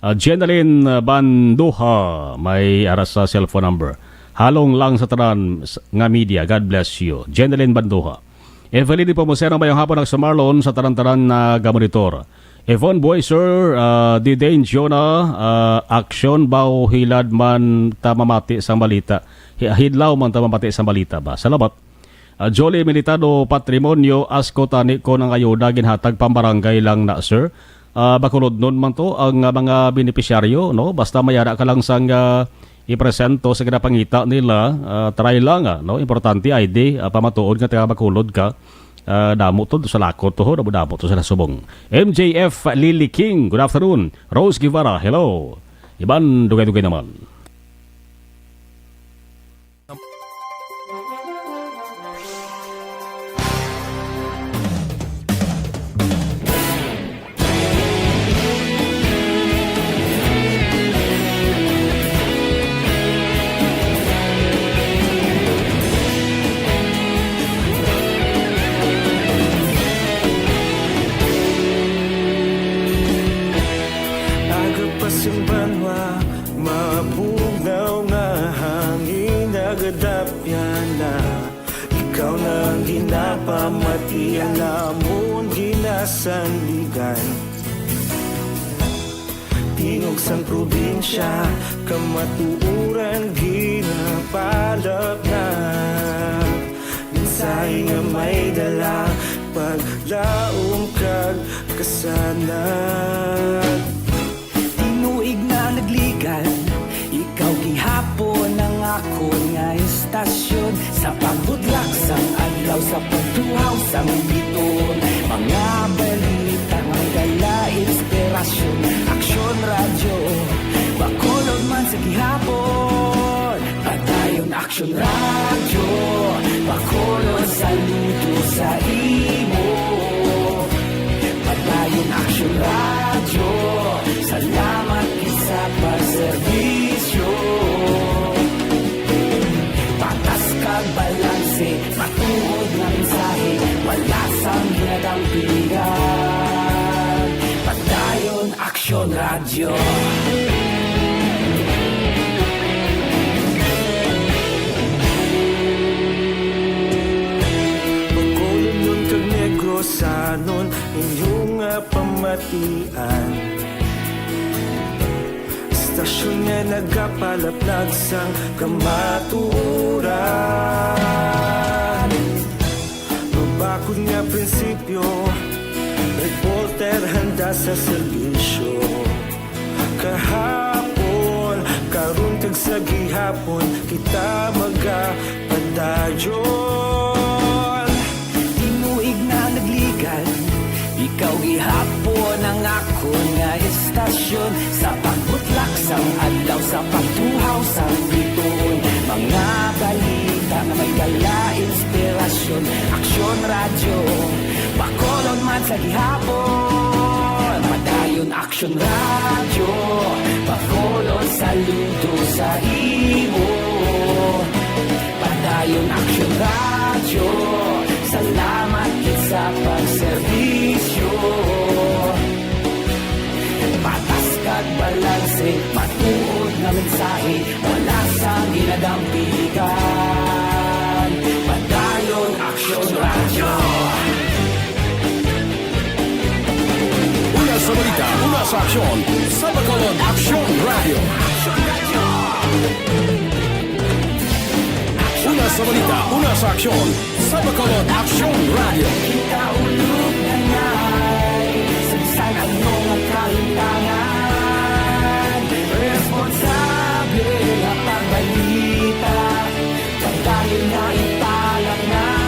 Ah, Jeneline Banduha, may ara sa cellphone number. Halong lang sa tanan s-, nga media. God bless you. Jeneline Banduha. Evelyn Nepomuceno, mayong hapon, Akson Marlon, sa tanan-tanan nga gamonitor. Yvonne Boyser, ah, Didane Jonah, ah, Akson, baw hilad man ta mamati sang balita. Hi-, hidlaw man ta mamati sang balita ba? Salamat. Ah, Jolie Militado, Patrimonio, asko tani kon ang ayuda ginhatag pambarangay lang na, sir. Ah, bakulodnon man to ang, ah, mga benepisyaryo, no? Basta may ara ka lang sang, ah, ipresento sa ginapangita nila, ah, try lang, ah, no? Importante, I D, ah, pamatuod nga taga Bacolod ka. Ah, damo to, sa Lacot to, ho, damo-damo to sila subong. M J F Lily King, good afternoon. Rose Guevara, hello. Iban, dugay-dugay naman. Aga pa sing banwa, mabugnaw nga hangin nagadapyan na. Ikaw na ang ginapamati, alamon ginasandigan. Tingog sang probinsya, kamatuoran ginapalapnap. Mensahe nga may dala, paglaom kag kasanag. Tinuig na nagligan, ikaw gihapon ang akon nga istasyon. Sa pagbutlak sang adlaw, sa pagtuhaw sang biton, mga balita may dala inspirasyon. Aksyon Radyo, Bacolod man sa gihapon. Padayon Aksyon Radyo, Bacolod, saludo sa imo. Padayon Aksyon Radyo, salamat gid sa pagserbisyo. Patas kag balanse, matuod nga mensahe, wala sang ginadampigan. Padayon Aksyon Radyo. Bacolodnon kag Negrosanon, inyo nga pamatian. Istasyon nga nagapalaplag sang kamatuoran. Mabakod nga prinsipyo, reporter handa sa serbisyo. Kahapon, karon kag sa gihapon, kita magapadayon. Tinuig na nagligan, ikaw gihapon ang akon nga istasyon. Sa pagbutlak sang adlaw, sa pagtuhaw sang biton, mga balita nga may dala inspirasyon. Aksyon Radyo, Bacolod man sa gihapon. Padayon Aksyon Radyo, Bacolod, saludo sa imo. Padayon Aksyon Radyo, salamat gid sa pagserbisyo. Patas kag balanse, matuod nga mensahe, wala sang ginadampigan. Padayon Aksyon Radyo. Balita, una sa aksyon, sa Bacolod Aksyon Radio. Una sa balita, una sa aksyon, sa Bacolod Aksyon Radio. Kita ulog na ngay, saysay ang mga kalimtangan. Responsable na pagbalita, pagdayon na ipalangnan.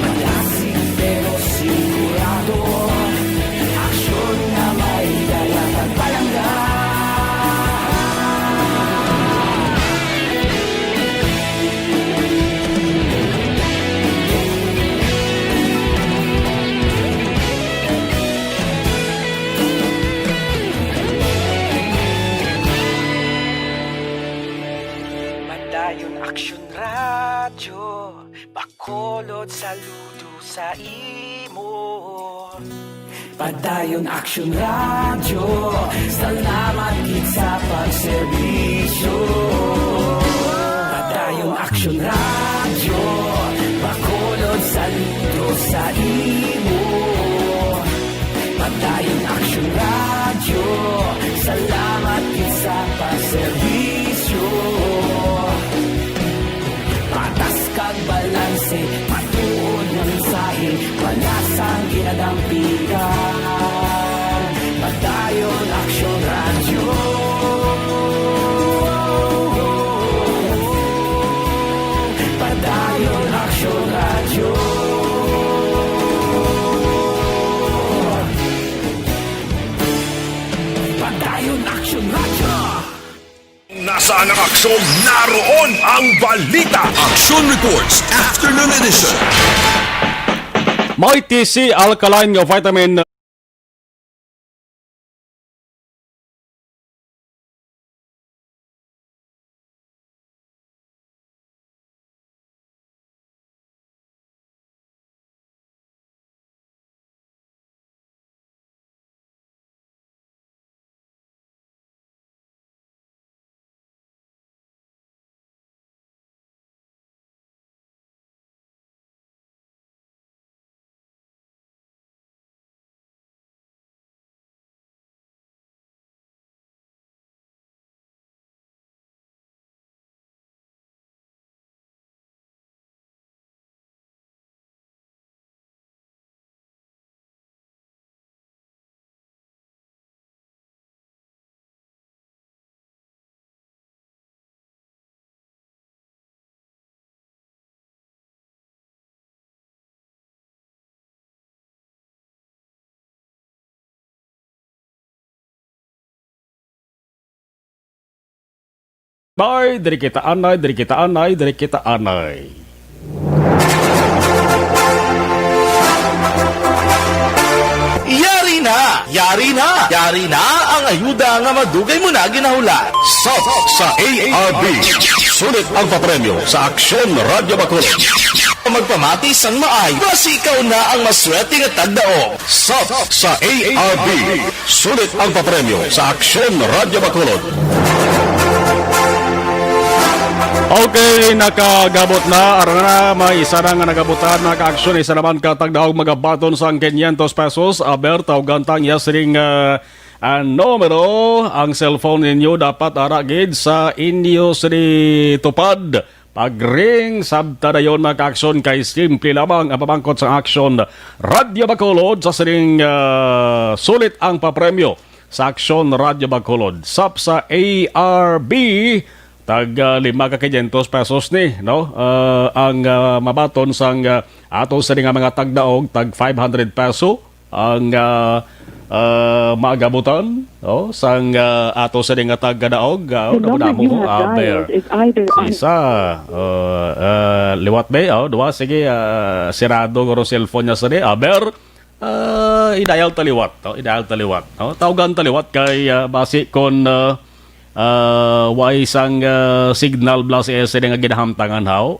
Malasig pero sigurado, aksyon na may dala kag palangga. Padayon Aksyon Radyo, Bacolod, saludo sa imo. Padayon Aksyon Radyo, salamat gid sa pagserbisyo. Padayon Aksyon Radyo, Bacolod, saludo sa imo. Padayon Aksyon Radyo, salamat gid sa pagserbisyo. Patas kag balanse, matuod nga mensahe, wala sang ginadampigan. Padayon Aksyon Radyo. Padayon Aksyon Radyo. Padayon Aksyon Radyo. Nasaan ang aksyon? Naroon ang balita. Action Reports, Afternoon Edition. May T C Alkaline nga vitamin. Bay, diri kita anay, diri kita anay, diri kita anay. Yari na! Yari na! Yari na ang ayuda nga madugay mo na ginahulat. Sap sa A R B. Sulit ang papremyo sa Aksyon Radyo Bacolod. Magpamati sang maay, basi ikaw na ang maswerte nga tagdaog. Sap sa A R B. Sulit ang papremyo sa Aksyon Radyo Bacolod. Okay, nakagabot na. Ara na, may isa na nga nagabutan na ka-aksyon. Isa naman ka tagdaog magabaton sang quinientos pesos. Aber, tawgan ta ang iya sining, ah, ah, numero. Ang cellphone ninyo dapat ara gid sa inyo sini tupad. Pag-ring sabta dayon, mga ka-aksyon, kay simple lamang ang pamangkot sa aksyon. Radyo Bacolod sa sining, ah, sulit ang papremyo sa aksyon Radyo Bacolod. Sap sa A R B, tag, ah, lima ka quinientos pesos ni, no? Ah, ang, ah, mabaton sang, ah, ato sini nga mga tagdaog, tag five hundred peso ang, ah, ah, magabutan, oh, sang, ah, ato sini nga tagkadaog, ah, namo namo, aber. Isa, oh, ah, liwat ba, oh, duwa, sige, ah, sirado guro cellphone niya sini, aber, ah, i-dial ta liwat, oh, i-dial ta liwat, oh, tawgan ta liwat kay, ah, basi kon, ah, ah, way sang, ah, signal bala si S D nga ginahamtangan, haw.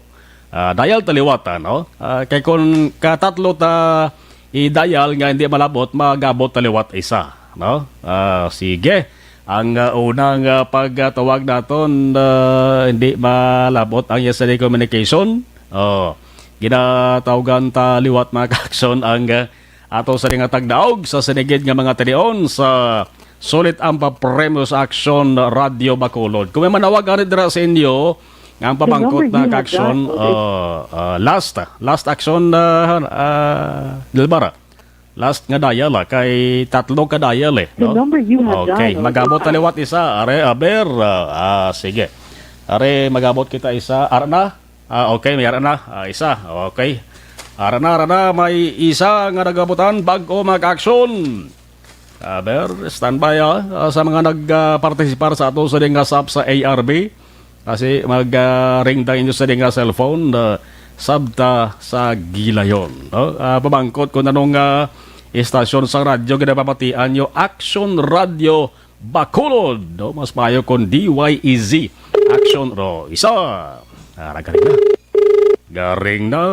Ah, dial ta liwat, ano? Ah, kay kung katatlo ta i-dial nga hindi malabot, magabot ta liwat isa, no? Ah, sige. Ang, ah, unang, ah, pagtawag naton, ah, hindi malabot ang yesterday communication. Oh, ginatawgan ta liwat, mga ka-aksyon, ang, ah, ato sa nga tagdaog sa sinigid nga mga tinion sa Sulit ang papremyo sa Aksyon Radyo Bacolod. Kung may manawag ani dira sa inyo, nga ang pamangkot na ka-aksyon, uh, uh, last, last action, uh, uh, Dilbara. Last nga dial, ah, kay tatlo ka dial, eh, no? Okay, magabot na liwat isa. Are, aber, ah, ah, sige. Are, magabot kita isa. Ara na? Ah, okay, may ara na. Ah, isa. Okay. Ara na, ara na. May isa nga nagabutan. Bag-o, mga ka-aksyon. Aber, standby, ah, ah, sa mga nag, ah, partisipar sa ato sa ding nga sap sa A R B. Kasi mag, ah, ring ang inyo sa ding nga cellphone, ah, sabta sa gilayon, no? Ah, pamangkot kung anong, ah, istasyon sa radyo ginapamatian nyo, Action Radio Bacolod, no? Mas maayo kung D Y E Z Action Ro. Isa. Ah, garing na. Garing na.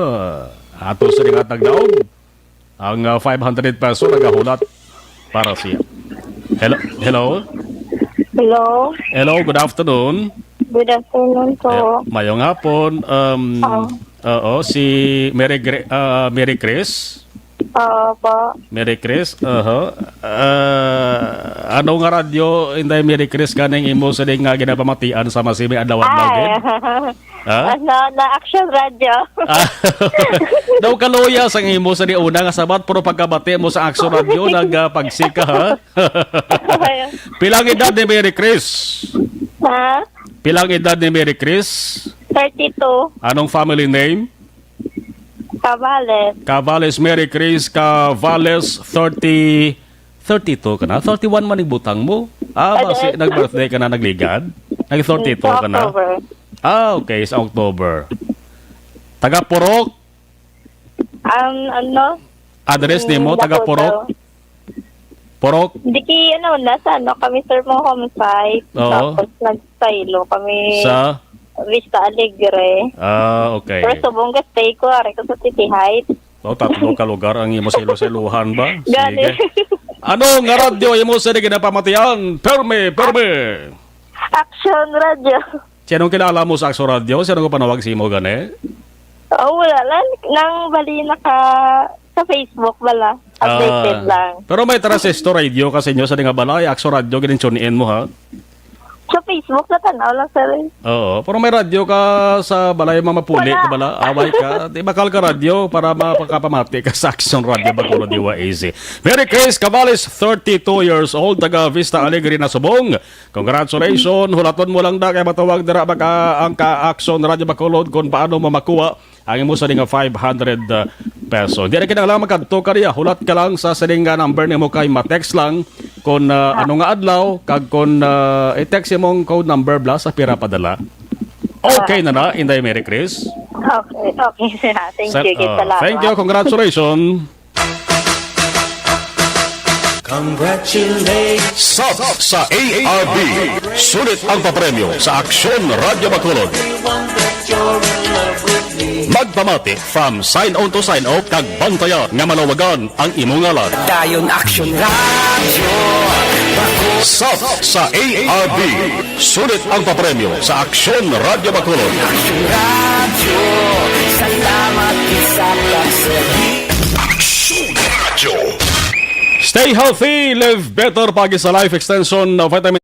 Ato sa ding nga tagdaog. Ang, ah, five hundred peso nagahulat para siya. Hello? Hello? Hello? Hello, good afternoon. Good afternoon po. Eh, mayong hapon. Um, Oo. Oo, si Mary Gre-, ah, Mary Chris? Oo po. Mary Chris, aha. Ah, ano nga radyo, Inday Mary Chris, kaning imo sa ding nga ginapamatian sa masimi adlaw-adlaw gid? Ha? Ano, na Action Radio. Ah, daw kaluya sang imo sa di una nga sabat, pero pagkabati mo sa Action Radio, nag, ah, pagsika, ha? Pila ang edad ni Mary Chris? Ha? Pila ang edad ni Mary Chris? Thirty-two. Anong family name? Cavales. Cavales, Mary Chris Cavales, thirty, thirty-two ka na? Thirty-one man ang butang mo? Ah, basi nag-birthday ka na, nagligad? Nag-thirty-two ka na? October. Ah, okay, sa October. Taga Purok? Um, ano? Address nimo, taga Purok? Purok? Di ki, ano, nasa, ano, kami, sir, mo home site. Oo. Tapos nagsaylo kami sa Vista Alegre. Ah, okay. Pero subong ka stay ko, ari ko sa City Heights. Oh, tatlo ka lugar ang imo saylo-saylohan ba? Gani. Sige. Ano nga radyo imo sa di ginapamatian? Permi, permi. Action Radio. Sinong kilala mo sa Action Radio? Sino nga panawag sa imo gani? Oh, wala lang. Nang bali naka sa Facebook, bala. Updated Ah, lang. Pero may tara sa Esto Radio ka sa inyo sa di nga balay. Action Radio, gid ang tune in mo, ha? Sa Facebook, natanaw lang, sir. Oo, pero may radyo ka sa balay, mamapuli ka bala, away ka. Di bakal ka radyo para makapamati ka sa Action Radio, Bacolod, D Y E Z. Mary Chris Cavales, thirty-two years old, taga Vista Alegre na subong. Congratulations, hulaton mo lang da kay matawag dira baka ang ka Action Radio Bacolod kung paano mo makuha ang imo sa nga five hundred, uh, peso. Di na kinahanglan magkadto ka diya. Hulat ka lang sa sining nga number nimo kay ma-text lang kung, uh, ano nga adlaw kag kung, uh, i-text imong code number bala sa pira padala. Okay na na, Inday Mary Chris. Okay, okay, sir. Thank you. Salamat. Thank you. Congratulations. Congratulations. Sap sa A R B. Sulit ang papremyo sa Aksyon Radyo Bacolod. Magpamati from sign on to sign off kag bantayan nga malawagan ang imo ngalan. Dayon Aksyon Radyo. Sap sa A R B. Sulit ang papremyo sa Aksyon Radyo Bacolod. Aksyon Radyo, salamat sa pagserbi. Aksyon Radyo. Stay healthy, live better. Paagi sa Life Extension, uh, Vitamin.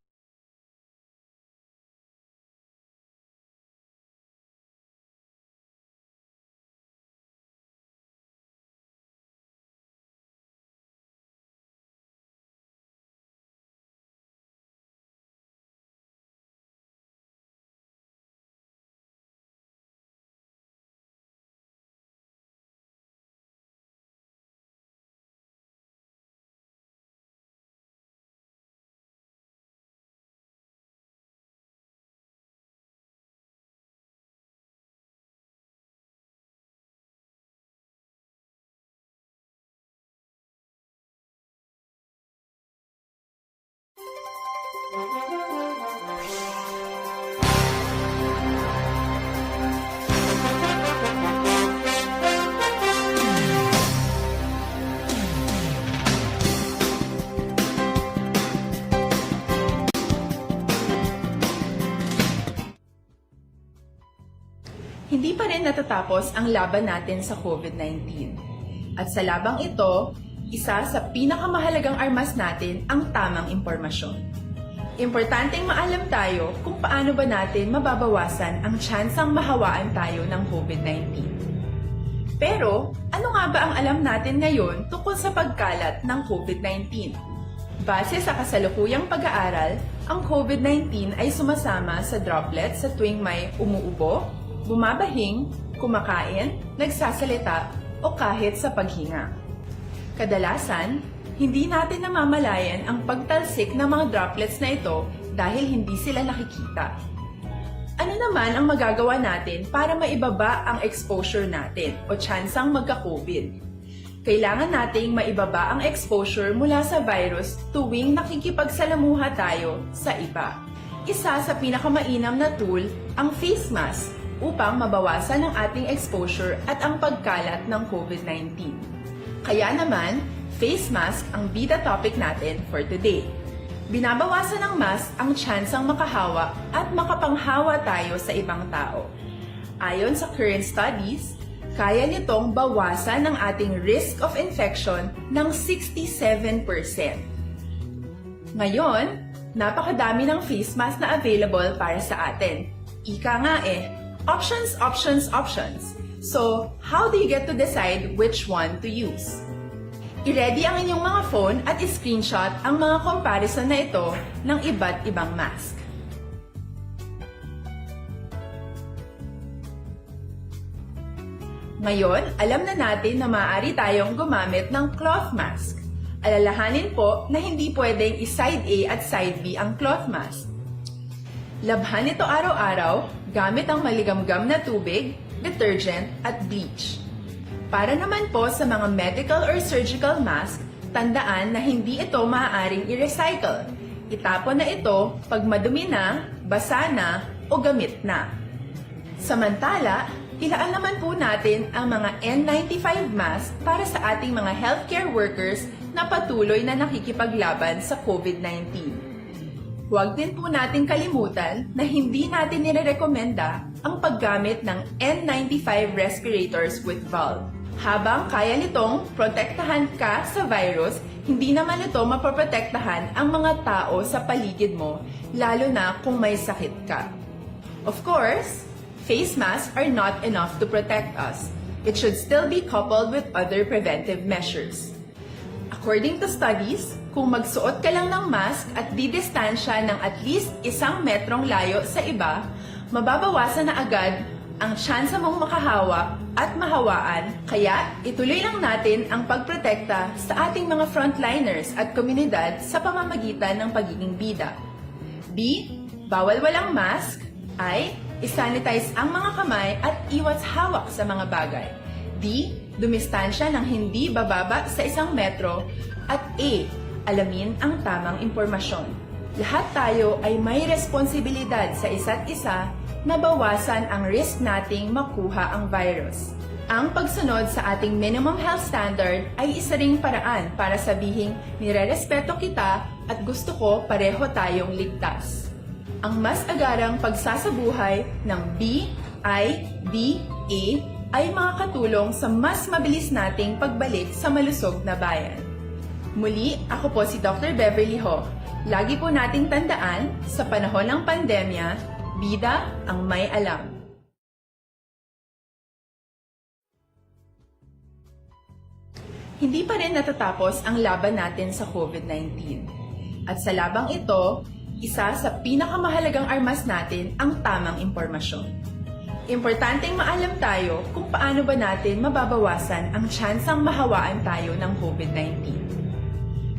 Hindi pa rin natatapos ang laban natin sa COVID nineteen. At sa labang ito, Isa sa pinakamahalagang armas natin ang tamang impormasyon. Importanteng maalam tayo kung paano ba natin mababawasan ang tsansang mahawaan tayo ng COVID nineteen. Pero, ano nga ba ang alam natin ngayon tungkol sa pagkalat ng COVID nineteen? Base sa kasalukuyang pag-aaral, ang COVID nineteen ay sumasama sa droplet sa tuwing may umuubo, bumabahing, kumakain, nagsasalita, o kahit sa paghinga. Kadalasan, hindi natin namamalayan ang pagtalsik ng mga droplets na ito dahil hindi sila nakikita. Ano naman ang magagawa natin para maibaba ang exposure natin o tsansang magka-COVID? Kailangan nating maibaba ang exposure mula sa virus tuwing nakikipagsalamuha tayo sa iba. Isa sa pinakamainam na tool ang face mask upang mabawasan ang ating exposure at ang pagkalat ng COVID nineteen. Kaya naman, face mask ang bida topic natin for today. Binabawasan ng mask ang tsansang makahawa at makapanghawa tayo sa ibang tao. Ayon sa current studies, kaya nitong bawasan ang ating risk of infection ng sixty-seven percent. Ngayon, napakadami ng face mask na available para sa atin. Ika nga eh, options, options, options. So, how do you get to decide which one to use? I-ready ang inyong mga phone at i-screenshot ang mga comparison na ito ng iba't ibang mask. Ngayon, alam na natin na maaari tayong gumamit ng cloth mask. Alalahanin po na hindi pwedeng i-side A at side B ang cloth mask. Labhan ito araw-araw gamit ang maligamgam na tubig, detergent, at bleach. Para naman po sa mga medical or surgical mask, tandaan na hindi ito maaaring i-recycle. Itapon na ito pag madumi na, basa na, o gamit na. Samantala, ilaan naman po natin ang mga N ninety-five mask para sa ating mga healthcare workers na patuloy na nakikipaglaban sa COVID nineteen. Huwag din po nating kalimutan na hindi natin nirerekomenda ang paggamit ng N ninety-five respirators with valve. Habang kaya nitong protektahan ka sa virus, hindi naman ito mapoprotektahan ang mga tao sa paligid mo, lalo na kung may sakit ka. Of course, face masks are not enough to protect us. It should still be coupled with other preventive measures. According to studies, kung magsuot ka lang ng mask at didistansya ng at least isang metrong layo sa iba, mababawasan na agad ang tsansa mong makahawa at mahawaan, kaya ituloy lang natin ang pagprotekta sa ating mga frontliners at komunidad sa pamamagitan ng pagiging bida. B, bawal walang mask. I, i-sanitize ang mga kamay at iwas hawak sa mga bagay. D, dumistansya ng hindi bababa sa isang metro. At E, alamin ang tamang impormasyon. Lahat tayo ay may responsibilidad sa isa't isa na bawasan ang risk nating makuha ang virus. Ang pagsunod sa ating minimum health standard ay isa ring paraan para sabihing nirerespeto kita at gusto ko pareho tayong ligtas. Ang mas agarang pagsasabuhay ng B I B A ay makakatulong sa mas mabilis nating pagbalik sa malusog na bayan. Muli, ako po si Doctor Beverly Ho. Lagi po nating tandaan, sa panahon ng pandemya, bida ang may alam. Hindi pa rin natatapos ang laban natin sa COVID nineteen. At sa labang ito, isa sa pinakamahalagang armas natin ang tamang impormasyon. Importanteng maalam tayo kung paano ba natin mababawasan ang tsansang mahawaan tayo ng COVID nineteen.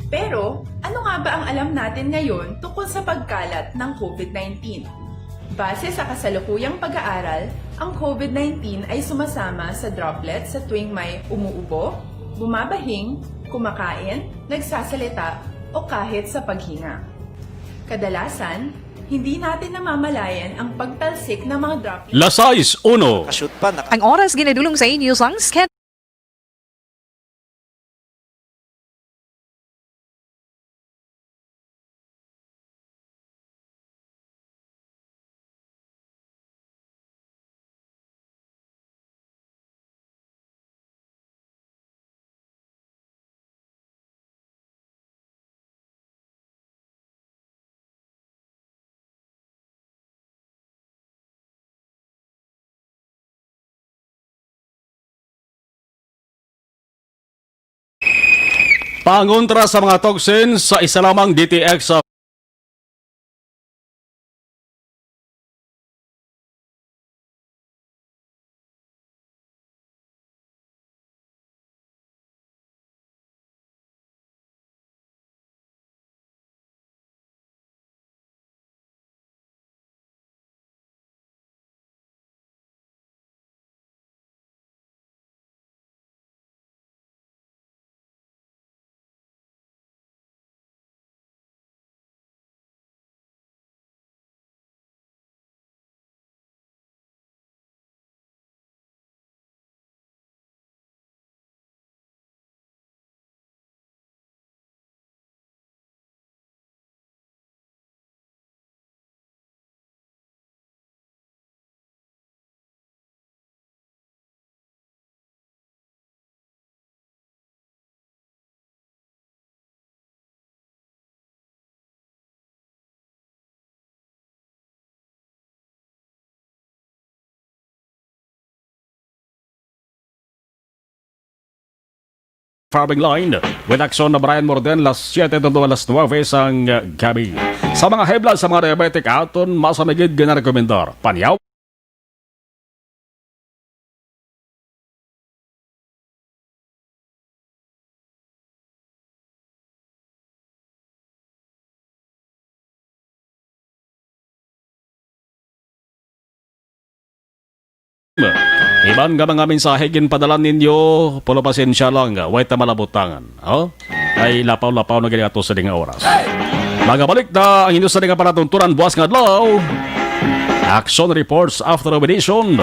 Pero, ano nga ba ang alam natin ngayon tungkol sa pagkalat ng COVID nineteen? Base sa kasalukuyang pag-aaral, ang COVID nineteen ay sumasama sa droplet sa tuwing may umuubo, bumabahing, kumakain, nagsasalita, o kahit sa paghinga. Kadalasan, hindi natin namamalayan ang pagtalsik ng mga droplet. La sais uno. Nakashoot pa, naka- Ang oras ginadulong sa inyo sang Sketch. Pangontra sa mga toxins sa isa lamang D T X sa Farming Line with Action na Brian Morden, las siete tungod alas nuebe sang gabi. Sa mga high blood, sa mga diabetic, aton masamigid ginarekomendar. Panyaw. Iban nga mga mensahe ginpadala ninyo, pero pasensya lang, way ta malabutangan. Oh? Ay lapaw-lapaw na gani ato sa ding oras. Magabalik na ang inyo sa ding panatuntunan buwas nga adlaw. Action Reports After of Edition.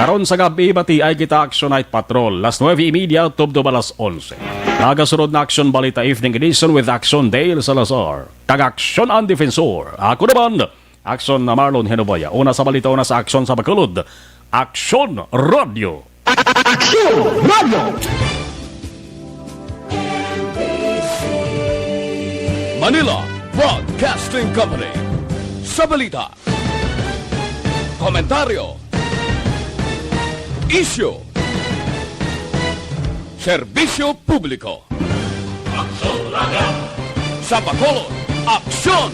Karon sa gabi, bati ay kita Action Night Patrol, las nuebe y media tubtob alas onse. Nagasunod na Action Balita Evening Edition with Action Dale Salazar kag Action ang Defensor. Ako naman, Action na Marlon Henoboya. Una sa balita, una sa aksyon sa Bacolod. Action Radio. Action Radio. Manila Broadcasting Company. Sa balita, komentaryo, isyu, serbisyo publiko. Aksyon Radio. Sa Bacolod, Aksyon